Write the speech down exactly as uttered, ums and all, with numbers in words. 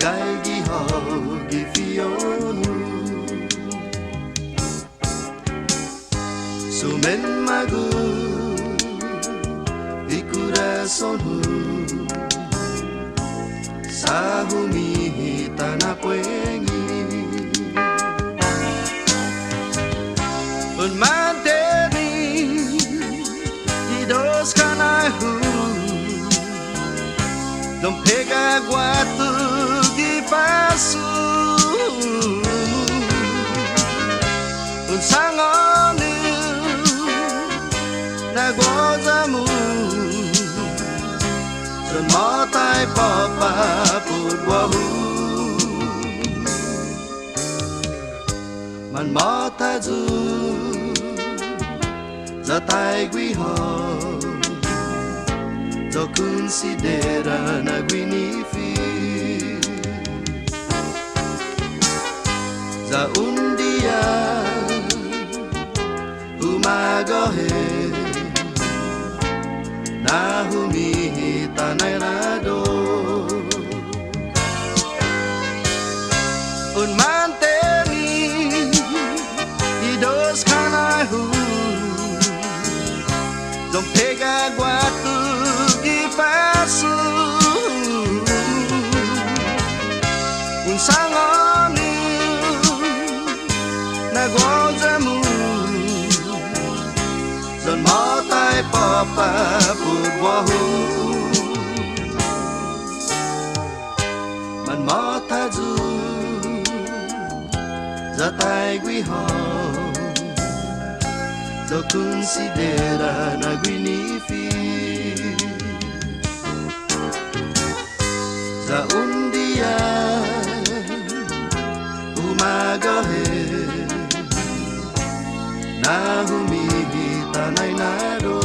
gaige hao gi fi'on-hu. Sumen magof i korason-hu, sa' humihita na puengi. Un manteni i dos kanai-hu, yan pega guatu gi fasu. Un sangåni na guåhu ya-mu, yan måtai påpa' put guåhu. Manmåtai yu' ya taigue hao, ya konsidera na guinifi. Ya un diha humagåhet, na humihita na i lado. Un manteni i dos kanai-hu, yan pega guatu gi fasu. Un sangåni na guåhu ya-mu, yan måtai påpa' put guåhu. Manmåtai yu' ya taigue hao, ya konsidera na guinifi. Ya un diha humagåhet, na humihita na i lado.